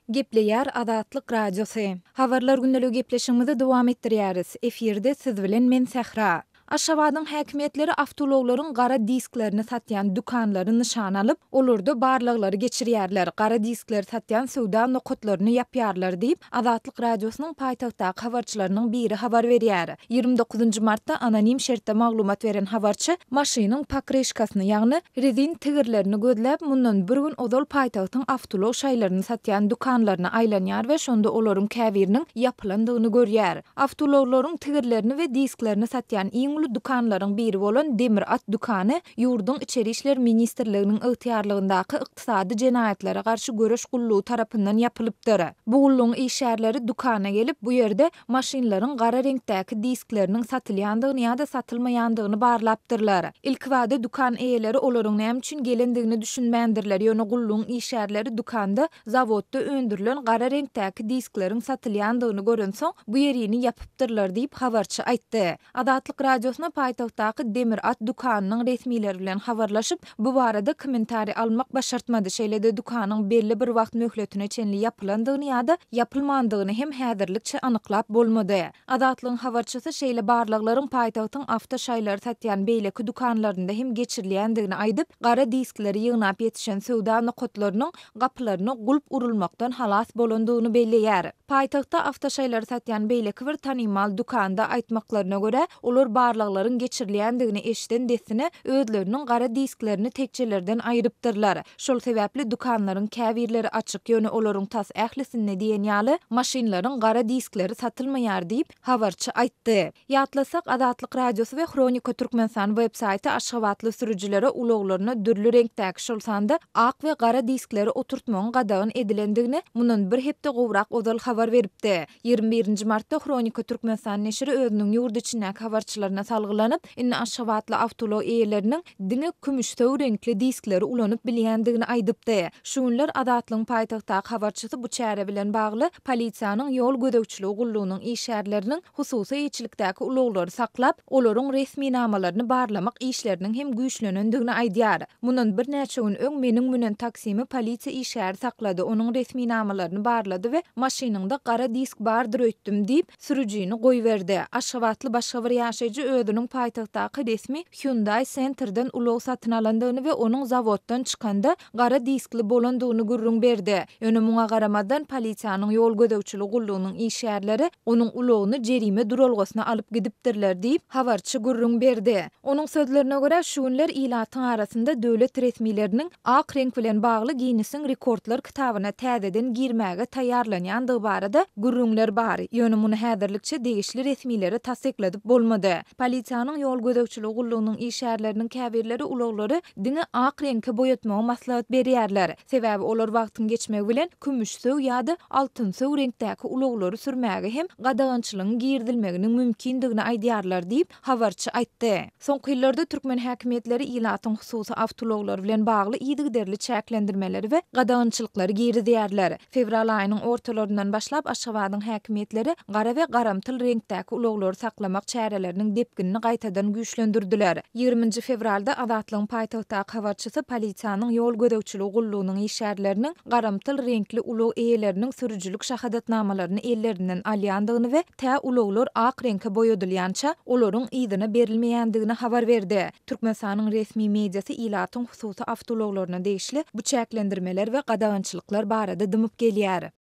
Gepleýär Azatlyk Radiosy. Habarlar gündeligi gepleşigimizi dowam etdirýäris. Efirde siz bilen men Sähra. Aşgabadyň häkimiýetleri awtoulaglaryň gara disklerini satýan dükanlary nyşana alyp, olarda barlaglary geçirýärler, gara diskleri satýan söwda nokatlaryny ýapýarlar diýip, Azatlyk Radiosynyň paýtagtdaky habarçylarynyň biri habar berýär. 29 martda anonim şertde maglumat beren habarçy maşynyň pokryşkasyny, ýagny rezin tigirlerini gözläp, mundan bir gün ozal paýtagtyň awtoulag şaýlaryny satýan dükanlaryna aýlanýar we şonda olaryň käbiriniň ýapylandygyny görýär. Awtoulaglaryň tigirlerini we disklerini satýan iň uly dükanlaryň biri bolan Demir at dükany ýurduň Içeri işler ministrliginiň ygtyýarlygyndaky Ykdysady jenaýatlara garşy göreş gullugy tarapyndan ýapylypdyr. Bu gullugyň işgärleri dükana gelip, bu ýerde maşynlaryň gara reňkdäki diskleriniň satylýandygyny ýa-da satylmaýandygyny barlapdyrlar. Ilkibada dükan eýeleri olaryň näme üçin gelendigine düşünmändirler, ýöne gullugyň işgärleri dükanda zawodda öndürilen gara reňkdäki diskleriň satylýandygyny görensoň, bu ýerini ýapypdyrlar diýip, habarçy aýtdy. Azatlyk Radiosyna paýtagtdaky Demir at dükanynyň resmileri bilen habarlaşyp, bu barada kommentariý almak başartmady, şeýle-de dükanyň belli bir wagt möhletine çenli ýapylandygyny ýa-da ýapylmandygyny hem häzirlikçe anyklap bolmady. Azatlygyň habarçysy şeýle barlaglaryň paýtagtyň awto şaýlary satýan beýleki dükanlarynda hem geçirilýändigini aýdyp, gara diskleri ýygnap ýetişen söwda nokatlarynyň gapylaryna gulp urulmakdan halas bolandygyny belleýär. Paýtagtda awtoşaýlary satýan beýleki bir tanymal dükanda aýtmaklaryna görä, olar barlaglaryň geçirilýändigini eşiden dessine özleriniň gara disklerini tekjelerden aýrypdyrlar. Şol sebäpli dükanlaryň käbirleri açyk, ýöne olaryň tas ählisinde diýen ýaly maşynlaryň gara diskleri satylmaýar diýip, habarçy aýtdy. Ýatlasak, Azatlyk Radiosy we Hronika Türkmenistan web saýty aşgabatly sürüjilere ulaglaryna dürli reňkdäki, şol sanda ak we gara diskleri oturtmagyň gadagan edilendigini mundan bir hepde gowrak ozal habar beripdi. 21 nji martda Hronika Türkmenistan neşiri özüniň ýurt içindäki habarçylaryna salgylanyp, indi aşgabatly awtoulag eýeleriniň diňe kümüşsöw reňkli diskleri ulanyp bilýändigini aýdypdy. Şu günler Azatlygyň paýtagtdaky habarçysy bu çäre bilen bagly polisiýanyň ýol gözegçiligi gullugynyň işgärleriniň hususy eýeçilikdäki ulaglary saklap, olaryň resminamalaryny barlamak işleriniň hem güýçlenendigini aýdýar. Mundan birnäçe gün öň meniň münen taksimi polisiýa işgäri saklady, onuň resminamalaryny barlady we maşynyňda gara disk bardyr öýtdüm diýip, sürüjini goýberdi. Aşgabatly başga bir ýaşaýjy özüniň paýtagtdaky resmi Hyundai Center-den ulag satyn alandygyny we onuň zawoddan çykanda gara diskli bolandygyny gürrüň berdi. Ýöne muňa garamazdan, polisiýanyň ýol gözegçiligi gullugynyň işgärleri onuň ulagyny jerime duralgasyna alyp gidipdirler diýip, habarçy gürrüň berdi. Onuň sözlerine görä, şu günler ilatyň arasynda döwlet resmileriniň ak reňk bilen bagly Ginnesiň rekordlar kitabyna täzeden girmäge taýýarlanýandygy barada gürrüňler bar. Ýöne muny häzirlikçe degişli resmilere tassykladyp bolmady. Polisiýanyň ýol gözegçiligi gullugynyň işgärleriniň käbirleri ulaglary diňe ak reňke boýatmagy maslahat berýärler. Sebäbi olar wagtyň geçmegi bilen kümüşsöw ýa-da altynsöw reňkdäki ulaglary sürmäge hem gadagançylygyň girizilmeginiň mümkindigini aýdýarlar diýip, habarçy aýtdy. Soňky ýyllarda türkmen häkimiýetleri ilatyň hususy awtoulaglary bilen bagly yzygiderli çäklendirmeleri we gadagançylyklary girizýärler. Fewral aýynyň ortalaryndan başlap Aşgabadyň häkimiýetleri gara we garamtyl reňkdäki ulaglary saklamak çäreleriniň depginini gaýtadan güýçlendirdiler. Ýigriminji fewralda Azatlygyň paýtagtdaky habarçysy polisiýanyň ýol gözegçiligi gullugynyň işgärleriniň garamtyl reňkli ulag eýeleriniň sürüjilik şahadatnamalaryny ellerinden alýandygyny we tä ulaglar ak reňke boýadylýança, olaryň yzyna berilmeýändigini habar berdi. Türkmenistanyň resmi mediasy ilatyň hususy awtoulaglaryna degişli bu çäklendirmeler we gadagançylyklar barada dymyp gelýär.